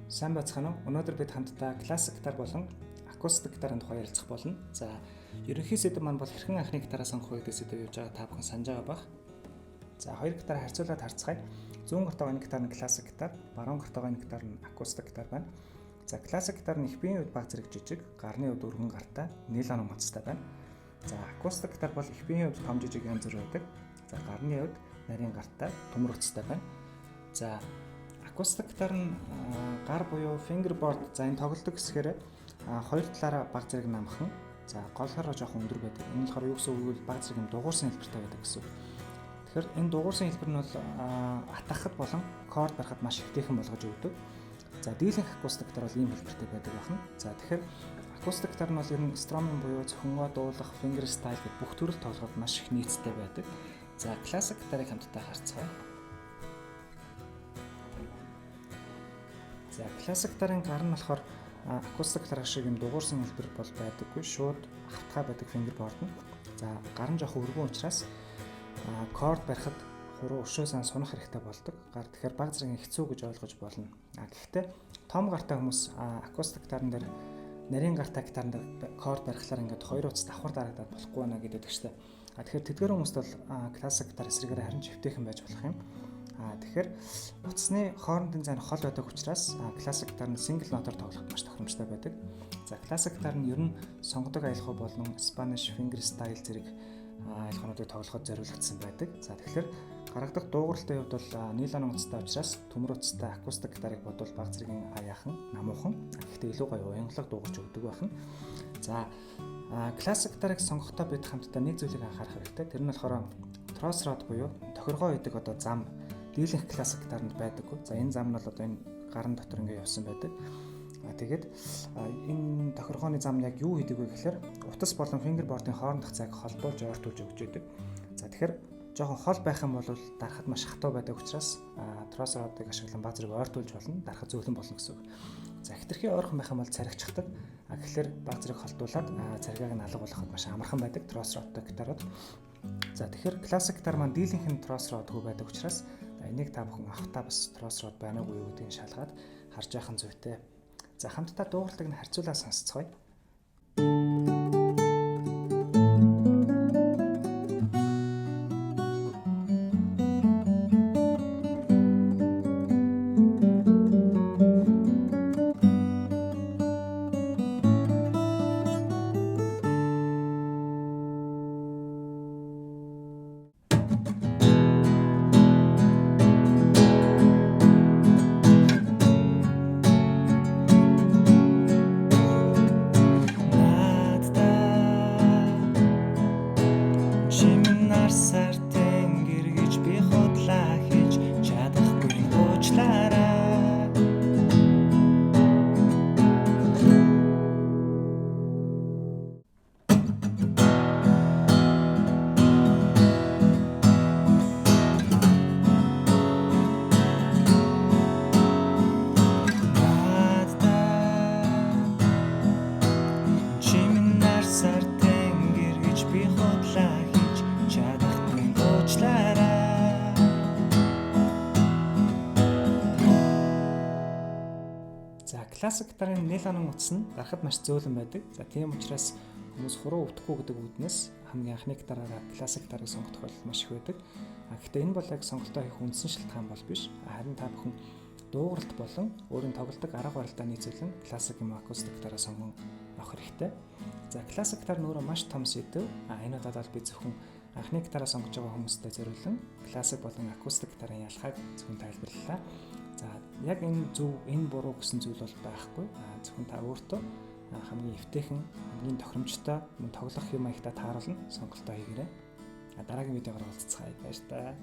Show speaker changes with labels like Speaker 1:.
Speaker 1: Сайн байцгаана уу? Өнөөдөр бид хамтдаа классик гитар болон акустик гитарын тухай ярилцах болно. За, ерөнхий сэдэв маань бол хэрхэн анхны гитараа сонгох вэ гэдэг сэдэв явж байгаа та бүхэн санаж байгаа бах. За, хоёр гитар харьцуулаад харцгаая. Зүүн гартаа энэ гитар нь классик гитар, баруун гартаа энэ гитар нь акустик гитар байна. За, классик гитар нь их биеийн хувьд баг зэрэг жижиг, гарны хувьд өргөн гартай, нейлон оцтой байна. За, акустик гитар бол их биеийн хувьд том жижиг янз бүр байдаг. За, гарны хувьд нарийн гартай, төмөр уцтай байна. За, акустик гитар нь гар буюу fingerboard, за энэ тоглодог хэсгээр хоёр талаараа баг зэрэг намхан, за голоороо жоохон өндөр байдаг. Энэ болохоор юу гэсэн үг вэ? Баг зэрэг юм дугуурсан хэлбэртэй байдаг гэсэн үг. Тэгэхээр энэ дугуурсан хэлбэр нь бол атгахад болон корд барихад маш ихтэйхэн болгож өгдөг. За, дийлэнх акустик гитар бол ийм хэлбэртэй байдаг байна. За, тэгэхээр акустик гитар нь бол ер нь strumming буюу цохингоо дуулах, finger style гэх бүх төрөл тоглоход маш их нийцтэй байдаг. За, классик гитарыг хамтдаа харцгаая. За, классик гитарын гар нь болохоор акустик гитар шиг юм дугуурсан хэлбэр бол байдаггүй. Шууд хавтгай байдаг fingerboard нь. За, гар нь жоохон өргөн учраас корд барихад хуруу өшөөсөн сунах хэрэгтэй болдог. Гар тэгэхээр баг зэрэг хэцүү гэж ойлгож болно. А гэхдээ том гартай хүмүүс акустик гитарн дээр нарийн гартай гитарн дээр корд барихлаар ингээд хоёр утас давхар дарагдаад болохгүй байна гэдэг штэ. А тэгэхээр тэдгээр хүмүүст бол классик гитар эсрэгээр харин ч эвтэйхэн байж болох юм. А тэгэхээр утасны хоорондын зай нь хол байдаг учраас классик гитар нь single note-оор тоглоход маш тохиромжтой байдаг. За, классик гитар нь ер нь сонгодог аялах болон Spanish finger style зэрэг аялахнуудыг тоглоход зориулагдсан байдаг. За, тэгэхээр гаргадаг дуугаралтын хувьд бол нейлон утастай учраас төмөр утастай акустик гитарыг бодвол баг зэргийн аяахан, намуухан. Гэхдээ илүү гоё уянгалаг дуугарч өгдөг байна. За, классик гитарыг сонгохдоо бид хамтдаа нэг зүйлийг анхаарах хэрэгтэй. Тэр нь болохоор truss rod буюу тохиргоо хийдэг одоо зам дийлэнх классик гитаранд байдаггүй. За, энэ зам нь бол одоо энэ гарын дотор ингэ явсан байдаг. А тэгээд энэ тохиргооны зам яг юу хийдэг вэ гэхээр утас болон fingerboard-ын хоорондох зайг холбоолж ойртуулж өгч байдаг. За, тэгэхээр жоохон хол байх юм бол дарахад маш хатуу байдаг учраас truss rod-ыг ашиглан баг зэрэг ойртуулж болно. Дарахад зөөлөн болно гэсэн үг. За, хэтэрхий ойрхон байх юм бол царигчдаг. А тэгэхээр баг зэрэг холдуулаад царгааг нь алга болгоход маш амархан байдаг truss rod-той гитарууд. За, тэгэхээр классик гитар маань дийлэнх нь truss rod-гүй байдаг учраас энийг та бүхэн авахтаа бас truss rod байна уугүй юу гэдгийг шалгаад харж яахан зүйтэй. За, хамтдаа дуугарлыг нь харьцуулаад сонсцгоё. Нарсаар тэнгэр гэж би худлаа хийж чадахгүй уучлаарай. Надад чимэн нарсаар тэнгэр гэж би худлаа хийж чадахгүй уучлаарай. За, классик гитарын нейлон утас нь дарахад маш зөөлөн байдаг. За, тийм учраас хүмүүс хуруу өвдөхгүй гэдэг үүднээс хамгийн анхны гитараараа классик гитарыг сонгох тохиолдол маш их байдаг. А гэхдээ энэ бол яг сонголтоо хийх үндсэн шалтгаан бол биш. Харин та бүхэн дуугаралт болон өөрийн тоглодог арга барилдаа нийцүүлэн классик юм акустик гитараа сонгон авах хэрэгтэй. За, классик гитар нь өөрөө маш том сэдэв. А энэ удаад бол би зөвхөн анхны гитараа сонгож байгаа хүмүүстээ зориулан классик болон акустик гитарын ялгааг зөвхөн тайлбарлалаа. За, яг энэ зөв, энэ буруу гэсэн зүйл бол байхгүй. А зөвхөн та өөртөө хамгийн эвтэйхэн, хамгийн тохиромжтой, мөн тоглох юм маягтай тааруулна сонголтоо хийгээрэй. Дараагийн видеогоор уулзцгаая. Баяр таа.